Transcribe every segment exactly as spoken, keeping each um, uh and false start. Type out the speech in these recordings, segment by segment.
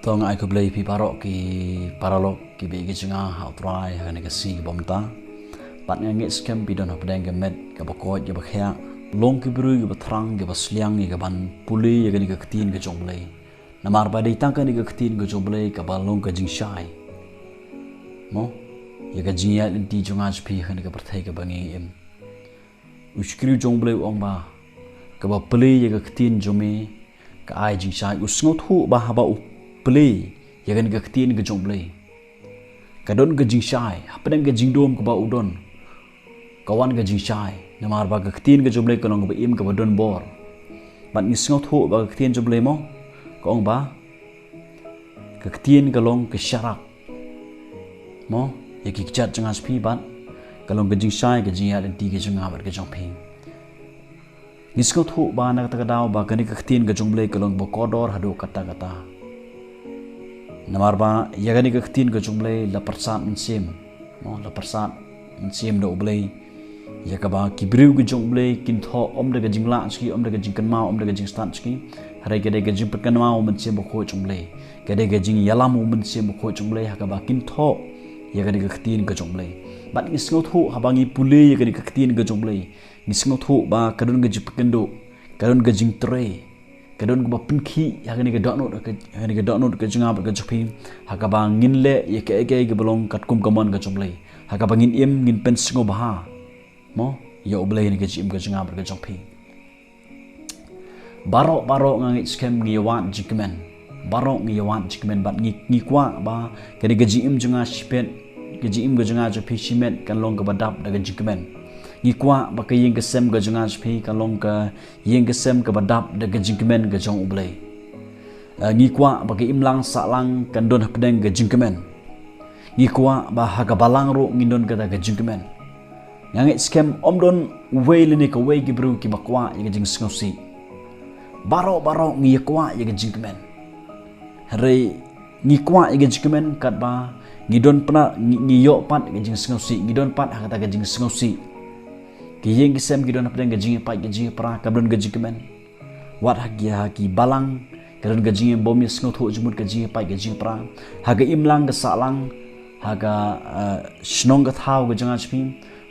To nga ai khublei phi baroh ki paralok ki baieit ki jong nga ha U Trai ha kane ka sngi kaba mynta. Bad nga ngeit skhem phi don hapdeng ka met kaba koit kaba khiah. Long ki briew kiba thrang kiba sliang ïa kaban pule ïa kane ka ktien ka jong U Blei. Namar ba dei tang kane ka ktien ka jong U Blei kaba long ka jingshai, mo, ïa ka jingïaid lynti jong nga jong phi ha kane ka pyrthei kaba ngi im. U shakri jong U Blei u ong ba kaba pule ïa ka ktien jong me ka ai jingshai. U sngewthuh ba haba u pule ïa kane ka ktien ka jong U Blei, ka don ka jingshai. Hapdeng ka jingdum kaba u don, ka wan ka jingshai. Namar ba ka ktien ka jong U Blei ka long kaba im, kaba don bor. Bad ngi sngewthuh ba ka ktien jong U Blei, mo, ka ong ba ka ktien ka long ka sharak, mo, ïa ki kjat jong nga jong phi, bad ka long ka jingshai ka jingïaid lynti ka jong nga bad ka jong phi. Ngi sngewthuh ba na kata ka daw ba kane ka ktien ka jong U Blei ka long ba kordor haduh katta katta. Namar ba ïa kane ka ktien ka jong U Blei la pyrsad mynsiem, mo, la pyrsad mynsiem da U Blei, ïa kaba ki briew ki jong U Blei kin thoh ym da ka jinglah jong ki, ym da ka jingkynmaw, ym da ka jingstad jong ki. Hynrei ka dei ka jingpynkynmaw u Mynsiem Bakhuid jong U Blei, ka dei ka jingïalam u Mynsiem Bakhuid jong U Blei ha kaba kin thoh ïa kane ka ktien ka jong U Blei. Bad ngi sngewthuh haba ngi pule ïa kane ka ktien ka jong U Blei, ngi sngewthuh ba ka don ka jingpynkynduh, ka don ka jingtrei, ka don kaba pynkhih ha kane ka dohnud, ha kane ka dohnud ka jong nga bad ka jong phi, ha kaba ngin leh ïa kaei kaei kaba long katkum ka mon ka jong U Blei, ha kaba ngin im ngin pynsngewbha, mo, ïa U Blei ha kane ka jingim ka jong nga bad ka jong phi. Baroh baroh nga ngeit skhem ngi ïa wad jingkmen. Baroh ngi ïa wad jingkmen bad ngi, ngi kwah ba kane ka jingim jong nga shimet, ka jingim ka jong nga jong phi shimet kan long kaba dap da ka jingkmen. Ngi kwah ba ka ïing ka sem ka jong nga jong phi kan long ka ïing ka sem kaba dap da ka jingkmen ka jong U Blei. Eh, ngi kwah ba ka imlang sahlang kan don hapdeng ka jingkmen. Ngi kwah ba ha ka balang ruh ngin don kata ka jingkmen. Nga ngeit skhem ym don uwei lane kawei ki briew kiba kwah ïa ka jingsngewsih. Baroh baroh ngi ïa kwah ïa ka jingkmen. Hynrei ngi kwah ïa ka jingkmen katba ngi don pat, ngi, ngi ïoh pat ïa ka jingsngewsih, ngi don pat ha kata ka jingsngewsih. Ki ïing ki sem ki don hapdeng ka jingïapait ka jingïapra, kam don ka jingkmen. Wat ha ki, ha ki balang ka don ka jingim bym ïa sngewthuh jingmut, ka jingïapait ka jingïapra. Ha ka imlang ka sahlang, ha ka, eh, shnong ka thaw ka jong nga jong phi,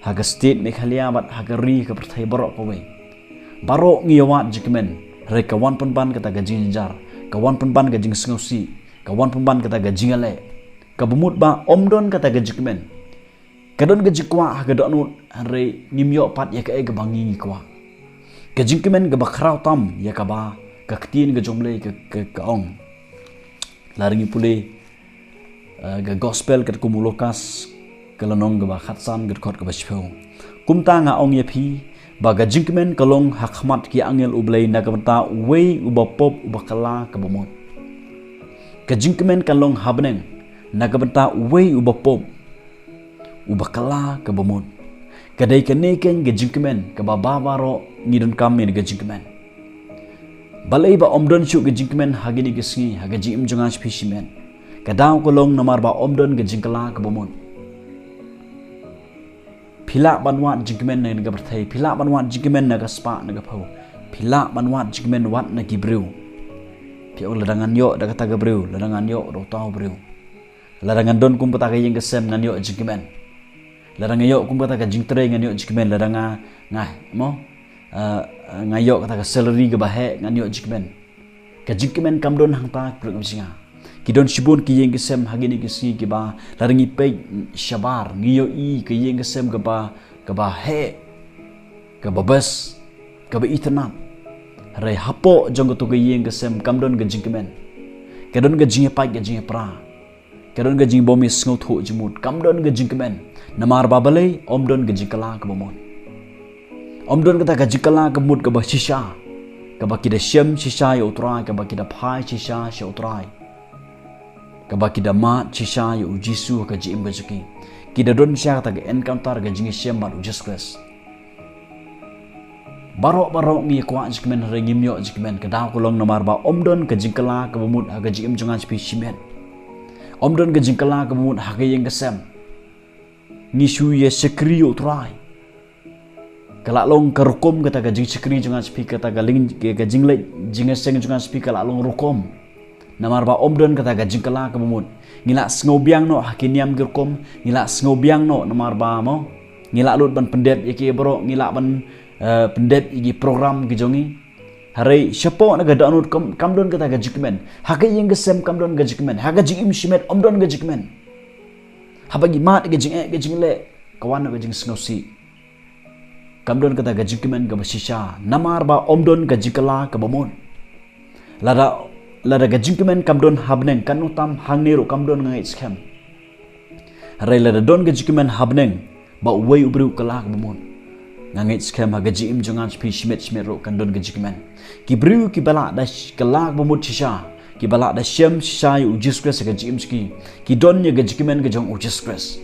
ha ka state Meghalaya bad ha ka ri ka pyrthei baroh kawei. Baroh ngi ïa wad jingkmen, hynrei ka wan pynban kata ka jingjynjar, ka wan pynban ka jingsngewsih, ka wan pynban kata ka jingïaleh. Kaba mut ba ym don kata ka jingkmen. Ka don ka jingkwah ha ka dohnud, hynrei ngim ïoh pat ïa kaei kaba ngi ngi kwah. Ka jingkmen kaba khraw tam ïa kaba ka ktien ka jong U Blei ka, ka, ka ong. Lada ngi pule, eh, ka gospel katkum u Lukas, ka lynnong kaba khatsan, ka dkhot kaba shiphew. Kumta nga ong ïa phi ba ka jingkmen ka long ha khmat ki angel U Blei na ka bynta uwei uba pop uba kylla kaba mut. Ka jingkmen kan long ha bneng na ka bynta uwei uba pop uba kylla kaba mut. Ka dei kane keiñ ka jingkmen kaba baroh ngi donkam ïa ka jingkmen. Balei ba ym don shuh ka jingkmen ha kine ki sngi ha ka jingim jong nga jong phi shimet? Ka daw ka long namar ba ym don ka jingkylla kaba mut. Phi lah ban wad jingkmen na ka pyrthei, phi lah ban wad jingkmen na ka spah na ka phew, phi lah ban wad jingkmen wat na ki briew. Phi ong lada ngan ïoh da kata ka briew, lada ngan ïoh da uta u briew. Lada ngan don kum kata ka ïing ka sem ngan ïoh jingkmen. Lada nga ïoh kum kata ka jingtrei ngan ïoh jingkmen. Lada nga, nga, mo, eh, nga ïoh kata ka salary kaba heh ngan ïoh jingkmen. Ka jingkmen kam don hangta ki briew ki jingïa. Ki don shibun ki ïing ki sem ha kine ki sngi kiba lada ngi peit shabar ngi ïohi ka ïing ka sem kaba, kaba heh, kaba best, kaba itynnad. Hynrei hapoh jong kato ka ïing ka sem kam don ka jingkmen. Ka don ka jingïapait ka jingïapra. Ka don ka jingbym ïa sngewthuh jingmut, kam don ka jingkmen. Namar ba balei? Ym don ka jingkylla kaba mut. Ym don kata ka jingkylla kaba mut kaba shisha, kaba ki da shem shisha ïa U Trai, kaba ki da phai shisha sha U Trai, kaba ki da mad shisha ïa U Jisu ha ka jingim ka jong ki. Ki da don shisha kata ka encounter, ka jingïashem bad U Jisu Khrist. Baroh baroh ngi ïa kwah jingkmen hynrei ngim ïoh jingkmen. Ka daw ka long namar ba ym don ka jingkylla kaba mut ha ka jingim jong nga jong phi shimet. Ym don ka jingkylla kaba mut ha ka ïing ka sem. Ngi shu ïa shakri ïa U Trai. Ka la long ka rukom kata ka jingshakri jong nga jong phi, kata ka ling, ka, ka jingleit jingïaseng jong nga jong phi ka la long rukom. Namar ba ym don kata ka jingkylla kaba mut. Ngi la sngew biang noh ha ki niam ki rukom, ngi la sngew biang noh namar ba mo. Ngi la lut ban pyndep ïa ki baroh, ngi la ban eh, pyndep ïa ki program ki jong ngi. Hynrei shapoh na ka dohnud kam, kam don kata ka jingkmen. Ha ka ïing ka sem kam don ka jingkmen. Ha ka jingim shimet ym don ka jingkmen. Haba ngi mad ïa ka jingeh ka jingleh, ka wan noh ka jingsngewsih. Kam don kata ka jingkmen kaba shisha. Namar ba ym don ka jingkylla kaba mut. Lada, lada ka jingkmen kam don ha bneng, kan nang tam hangne ruh kam don, nga ngeit skhem. Hynrei lada don ka jingkmen ha bneng ba uwei u briew u kylla kaba mut, nga ngeit skhem ha ka jingim jong nga, jong phi, shimet shimet ruh kan don ka jingkmen. Ki briew kiba la da sh-, kylla kaba mut shisha, kiba la da shem shisha ïa u Jisu Khrist ha ka jingim jong ki, ki don ïa ka jingkmen ka jong u Jisu Khrist.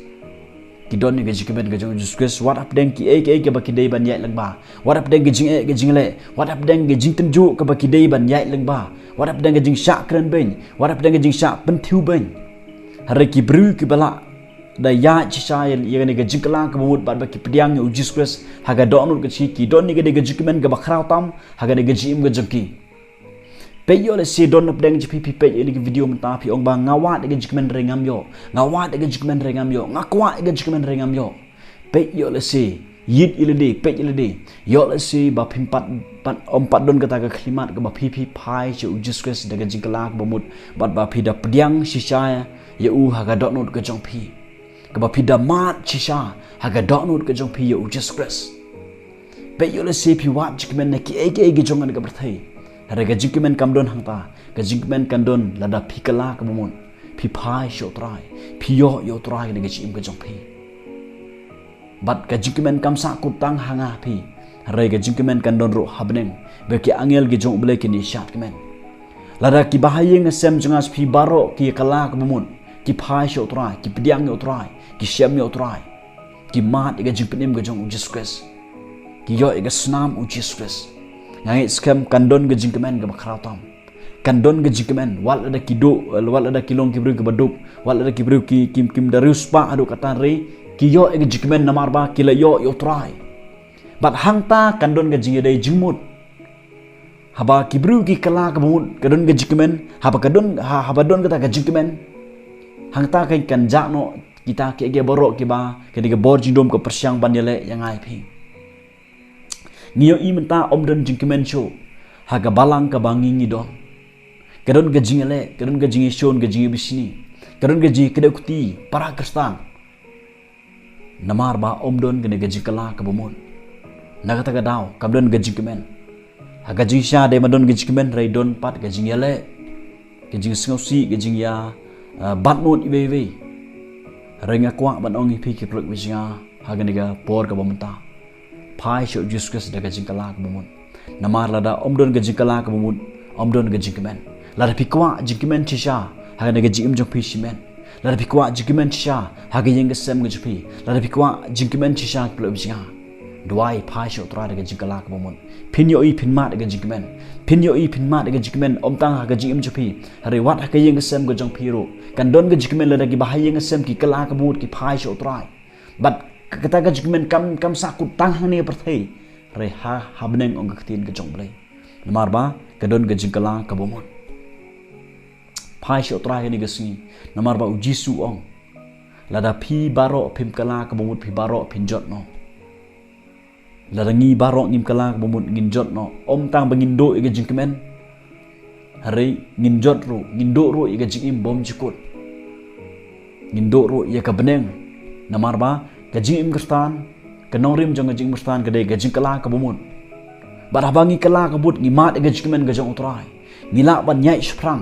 Ki don ïa ka jingkmen ka jong u Jisu Khrist, wat hapdeng kiei kiei kaba ki dei ban ïaid lyngba. Wat hapdeng ka jingeh ka jingleh, wat hapdeng ka jingtynjuh kaba ki dei ban ïaid lyngba. Wat hapdeng ka jingshah kren beiñ, wat hapdeng ka jingshah pynthiew beiñ. Hynrei ki briew kiba la da ïaid shisha ïa, ïa kane ka jingkylla kaba mut bad ba ki pdiang ïa u Jisu Khrist ha ka dohnud ka jong ki, ki don ïa kane ka jingkmen kaba khraw tam ha kane ka jingim ka jong ki. Peit ïoh lehse don hapdeng jong phi, phi peit ïa kane ka video mynta, phi ong ba nga wad ïa ka jingkmen hynrei ngam ïoh, nga wad ïa ka jingkmen hynrei ngam ïoh, nga kwah ïa ka jingkmen hynrei ngam ïoh. Peit ïoh lehse, ïit ïa lade, peit ïa lade. Ïoh lehse ba phim pat, pat, ym pat don kata ka khyllipmat kaba phi, phi phai sha u Jisu Khrist da ka jingkylla kaba mut bad ba phi da pdiang shisha ïa u ha ka dohnud ka jong phi. Kaba phi da mad shisha ha ka dohnud ka jong phi ïa u Jisu Khrist. Peit ïoh lehse phi wad jingkmen na kiei kiei ki jong kane ka pyrthei. Hynrei ka jingkmen kam don hangta, ka jingkmen kan don lada phi kylla kaba mut, phi phai sha u Trai, phi ïoh ïa u Trai ha kane ka jingim ka jong phi. Bad ka jingkmen kam sahkut tang ha nga ha phi, hynrei ka jingkmen kan don ruh ha bneng, ba ki angel ki jong u Blei kin ïa shad kmen. Lada ki bahaïing hasem jong nga jong phi baroh ki kylla kaba mut, ki phai sha u Trai, ki pdiang ïa u Trai, ki shem ïa u Trai, ki mad ïa ka jingpynim ka jong u Jisu Khrist, ki ïoh ïa ka snam u Jisu Khrist, nga ngeit skhem kan don ka jingkmen kaba khraw tam. Kan don ka jingkmen, wat lada ki duk, wat lada ki long ki briew kiba duk, wat lada ki briew ki, kim, kim da riewspah haduh katta, hynrei ki ïoh ïa ka jingkmen namar ba ki la ïoh ïa u Trai. Bad hangta kan don ka jingïadei jingmut. Haba ki briew ki kylla kaba mut, ka don ka jingkmen, haba ka don, ha, haba don kata ka jingkmen, hangta kan, kan jah noh kita kiei kiei baroh kiba kane ka bor jingdum ka pyrshang ban ïaleh ïa nga ïa phi. Ngi ïohi mynta ym don jingkmen shuh ha ka balang kaba ngi ngi don. Ka don ka jingïaleh, ka don ka jingïashun, ka jingïabishni, ka don ka jingïakdew kti para Khristan. Namar ba ym don kane ka jingkylla kaba mut. Na kata ka daw kam don ka jingkmen. Ha ka jingshisha dei ban don ka jingkmen, hynrei don pat ka jingïaleh, ka jingsngewsih, ka jingïa, ah, batnud iwei iwei. Hynrei nga kwah ban ong ïa phi ki paralok ba jong nga ha kane ka por kaba mynta, phai sha u Jisu Khrist da ka jingkylla kaba mut. Namar lada ym don ka jingkylla kaba mut, ym don ka jingkmen. Lada phi kwah jingkmen shisha ha kane ka jingim jong phi shimet, lada phi kwah jingkmen shisha ha ka ïing ka sem ka jong phi, lada phi kwah jingkmen shisha ki paralok ba jong nga, duwai phai sha u Trai da ka jingkylla kaba mut. Phin ïohi phin mad da ka jingkmen. Phin ïohi phin mad da ka jingkmen, ym tang ha ka jingim jong phi, hynrei wat ha ka ïing ka sem ka jong phi ruh kan don ka jingkmen lada ki bahaïing hasem ki kylla kaba mut, ki phai sha u Trai. Bad ka, kata ka jingkmen kam, kam sahkut tang hangne ha pyrthei, hynrei ha, ha bneng, ong ka ktien ka jong u Blei. Namar ba ka don ka jingkylla kaba mut. Phai sha u Trai kane ka sngi. Namar ba u Jisu u ong, lada phi baroh phim kylla kaba mut, phi baroh phin jot noh. Lada ngi baroh ngim kylla kaba mut, ngin jot noh. Ym tang ba ngin duh ïa ka jingkmen, hynrei ngin jot ruh, ngin duh ruh ïa ka jingim bymjukut. Ngin duh ruh ïa ka bneng. Namar ba ka jingim Khristan, ka nongrim jong ka jingim Khristan ka dei ka jingkylla kaba mut. Bad haba ngi kylla kaba mut, ngi mad ïa ka jingkmen ka jong u Trai, ngi lah ban ïaid shaphrang.